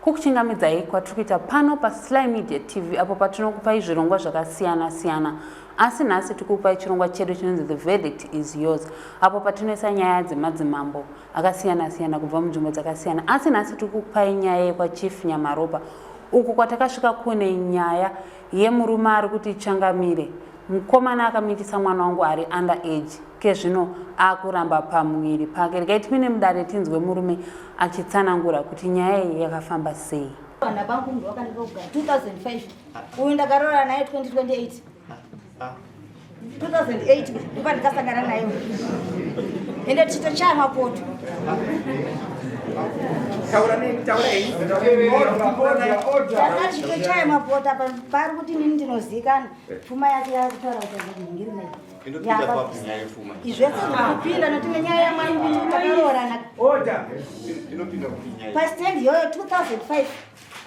Kukuchingamidzai kwatiri kuita pano paSly Media TV apo patinokupai zvirongwa zvakasiyana siyana. Asi nhasi tikukupai chirongwa chedu chinonzi The Verdict is Yours apo patinoisa nyaya dzemadzimambo akasiyana siyana kubva munzvimbo dzakasiyana. Asi nhasi tikukupai nyaya yekwaChief Nyamaropa uko kwatakasvika kune nyaya yemurume ari kuti changamire mukomana akamitisa mwana wangu ari under age kezvino akuramba pamuviri pake regai tipinde mudare tinzwe murume achitsanangura kuti nyaya iyi yakafamba sei vana vangu munhu wakandiroga 2005 uyu ndakaroora naye 2028 2008 ndopa ndikasangana naye ende tichitochaya mapoto takachitochaya mapoto apa pari kuti nini ndinozikana pfuma yake yakutaura kuti ndingiri naye Inopinda papi nyaya yepfuma? Izvese zvinopinda nokuti nenyaya yamai mbiti takaroorana. Order. Inopinda kupi nyaya? Pa stand yoyo 2005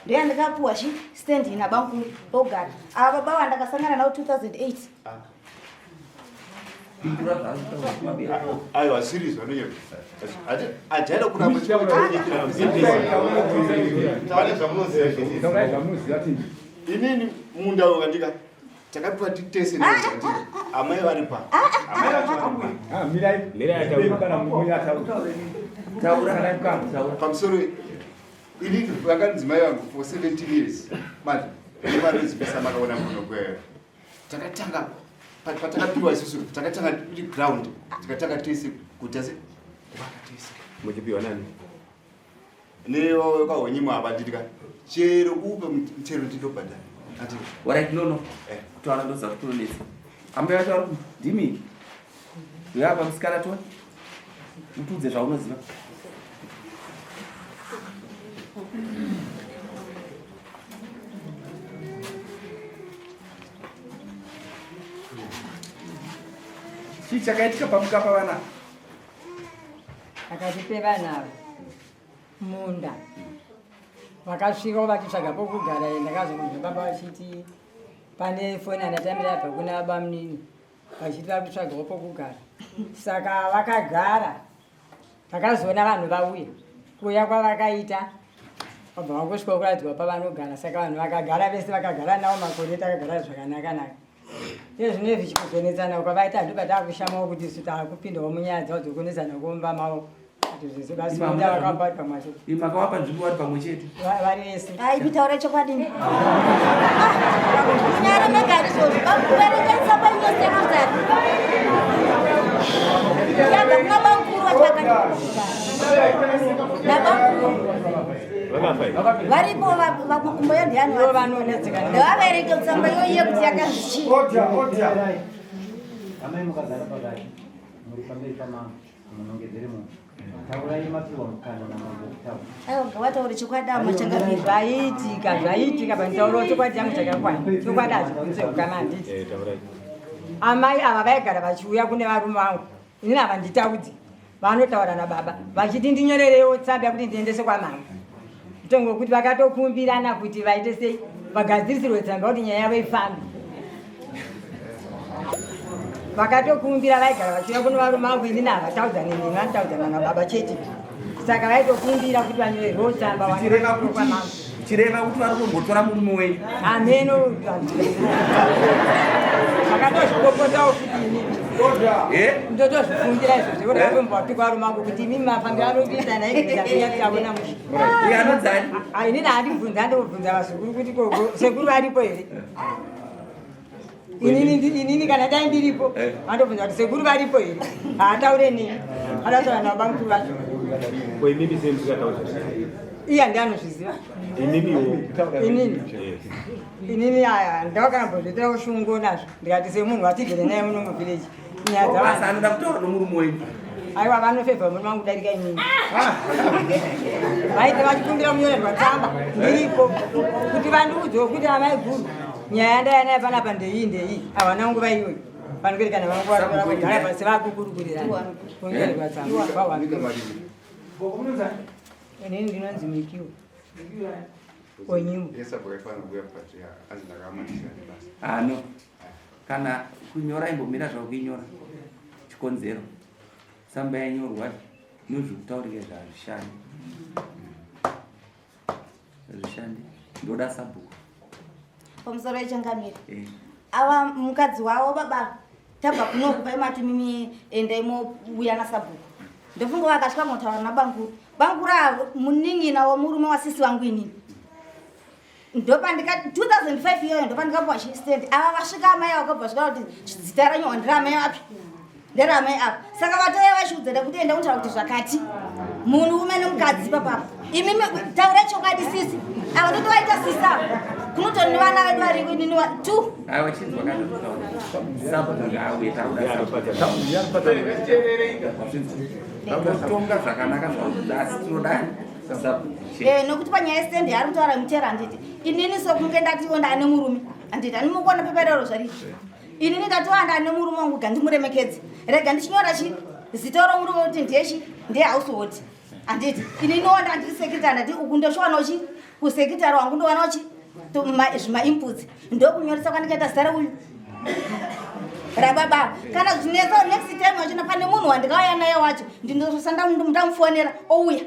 ndoya ndakapuwa chi stand ina bankuru pogara. Ava baba vandakasangana navo 2008. Ah. Aiwa serious vanonyepa. Ajaira kuramba chikunyikira. Pane zvamunoziva. Inini munda wakandika takapiwa titese amai vari pa pamusoro ini vakanzi mai vangu for 17 years mati nevanozivisa makaona muno kweyo takatanga patakapiwa isusu takatanga iri ground tikatanga tese kuita se kuvaka tese muchipiwa nani newakahonyimwa apa ndidya chero kupe chero ndinobhadhara Alright, no no. Eh. Kutaura ndoziva kuti kunonetsa. Ambuya vacho vari ndimi. Uya apa musikana tione. Utiudze zvaunoziva. Chii chakaitika pamuka pavana? Pakati pevana ava munda vakasvika vachitsvaga pokugara ndakazonzwa baba vachiti pane foni andatambira yabva kuna bamunini vachiti vari kutsvagawo pokugara saka vakagara takazoona vanhu vauya kuuya kwavakaita vabva vangosvika kuratidzwa pavanogara saka vanhu vakagara vese vakagara navo makore takagara zvakanakanaka Iye zvino izvi chikuzonetsana kwavaita ndipo pataakushamawo kuti isu taakupindawo munyaya dzavo dzekunetsana kumba mavo kuti zvizobatsira vakamba vari pamwe chete. Imi makavapa nzvimbo vari pamwe chete. Vari vese. Hai kutaura chokwadi. Kunyara mega izvozvo. Vakuverengetsa paine secretary. Yabva kuna bamkuru vacho vakandipa. Nabamkuru. Varipo vakumbo yo ndiani ndavaverenge tsamba yoiye kuti yakanzi chii. Amai mukagara pakati muri pamberi pamambo munongedzere munhu taurai mapiwa mukana namambo wekutaura. Aiwa ngavataure chokwadi amo changamire. Zvaiitika zvaiitika panitaurawo chokwadi changu chakakwana chokwadi hazvibvunze ukama handiti. Eh, Amai ava vaigara vachiuya kune varume vangu Ini havanditaudzi vanotaura nababa vachiti ndinyorerewo tsamba yekuti ndiendese kwamama mutongo wekuti vakatokumbirana kuti vaite sei vagadzirisirwe tsamba kuti nyaya yavo ifambe vakatokumbira vaigara vachiuya kuno varume vangu inini havataudzane neni vanotaudzana nababa chete saka vaitokumbira kuti vanyorerwewo tsamba kwamama Chireva kuti vari kumbotora murume wenyu. Hameno. Makatozvipopotawo futi ini. Eh? Ndotozvifungira izvozvo kuti vakumbowatuka varume vangu kuti imi mafambiro anokuita naye kuita mushe. Uyo anonzani? Ah, inini handibvunza ndobvunza vazukuru kuti koko sekuru varipo here? Inini kana dai ndiripo eh. andobvunza kuti sekuru varipo here? Haataure neni. Anotaura nabamukuru vacho. Ko imimi sei musingatauri? Iye ndiye anozviziva. Imimiwo. Inini. Inini aya ndakambozviitira ushungu nazvo ndikati semunhu watigere naye muno muvillage. Nyaya dzavanhu. Anoda kutaura nomurume wenyu. Aiwa vanofevha murume wangu kudarika inini. Vaite vachikumbira kunyorerwa tsamba ndiripo kuti vandiudzewo kuti amai guru nyaya yandaya nayo panapa ndeiyi ndeiyi havana nguva iyoyo vanokerekana vangu vagara pasi vakukurukurirana kunyorerwa tsamba. Inini ndinonzi Mikiwo. Onyimo. Ano ah, kana kunyora imbomira zvako kuinyora chikonzero tsamba yanyorwa nozvikutaurika zvazvishandi. Zvishandi. Ndoda sabhuku. Pamusoro yechangamire. Eh. Ava mukadzi wavo baba tabva kunoku paimati mimi endai mouya nasabhuku. Ndofunga vakasvika motaura nabanguru. Banguru avo munin'ina wemurume wasisi wangu inini. Ndopandika 2005 iyoyo ndopandikapuwa chistand. Ava vasvika amai vakabva vasvika kuti zita ranyorwa nderaamai vapi? Nderaamai ava. Saka vatouya vachiudzana kuti enda unotaura kuti zvakati. Munhu ume nemukadzi papapo. Imi taura chokwadi sisi. Ava ndotovaita sisi ava. Kunotori nevana vedu variko inini wa two. Aiwa chinzwa kana kutaura. Sabhuku ngauye takuda sabhuku. Tonga zvakanaka zvaunoda asi tinoda sabhuku. Eh, nokuti panyaya yestand yaari kutaura mutero handiti inini sokunge ndatiwo ndaane murume handiti handimukuona pepa iroro zvariri inini ndatiwa ndaane murume wangu ga ndimuremekedze rega ndichinyora chi zita romurume kuti ndiyechi ndiye household handiti ininiwo ndandiri sekretary ndati uku ndoshiwanawo chi kusekretary wangu ndowanawo chi zvimainputs ndokunyoresa kwandikaita zita reuyu rababa kana zvinetsa next time wachona pane munhu wandikauya naye wacho ndinososa ndamufonera ouya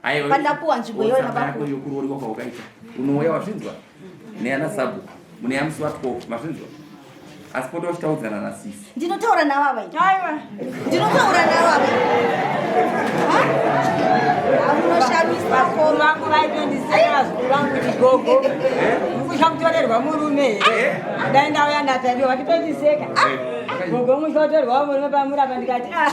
pandapuwa nzvimbo iyoyo nababa yokurooriwa kwaukaita unouya wazvinzwa neana sabhuku mune yamusi wa 12 mazvinzwa asi pota uchitaudzana nasisi ndinotaura navo ava aiwa ndinotaura navo ava unoshamisa ko vangu vaitondiseka vazukuru vangu kuti gogo mukusha kutorerwa murume here dai ndauya ndatariwa vachitondiseka gogo mushotorwawo murume pamurapa ndikati ah,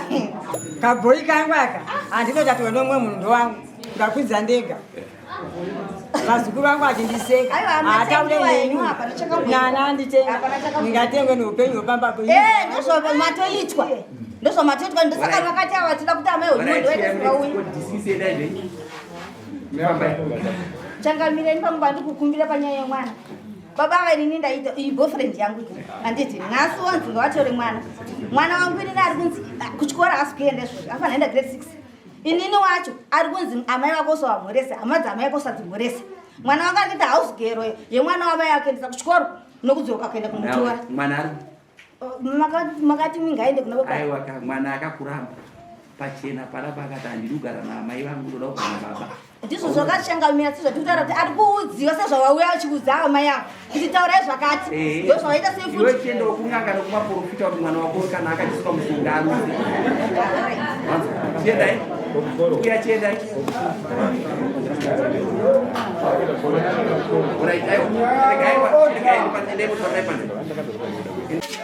kabhoyi kangu aka handinotaturwa nomumwe munhu ndowangu ndakwidza ndega vazukuru vangu vachindiseka haataure neni nana anditenga ndingatengwe neupenyu hwepamba eh, ndozvamatoitwa ndozvamatoitwa ndosaka vakati ava tida kuti amai homunhu changamireni pamwe pandikukumbira panyaya yemwana baba ava inini ndaita iyi boyfriend yangu handiti nhasi wanzi ngavatore mwana mwana wangu inini ari kunzi ah, kuchikoro asi kuenda izvozvo afanira enda grade 6 inini wacho ari kunzi amai vako usavamhorese hama dzaamai vako usadzimhorese mwana wangu ari kuita house girl yemwana wamai akuendesa kuchikoro nokudzoka kuenda kumutora mwana ari oh, makati mingaende kuna baba aiwa ka mwana akakuramba pachena panapa akati handidi kugara naamai vangu ndoda kugara nababa ndizvo zvakachangamira sezvatikutaura kuti ari kuudziwa sezvavauya vachiudza amai avo kuti taurai zvakati eh, ndozvavaita sefuti chiendawo kun'anga nokumaprofita kuti mwana wako kana akadyiswa mushonga aluze chiendai uya chiendai Right, aiwa. Regai, regai, regai, regai, regai,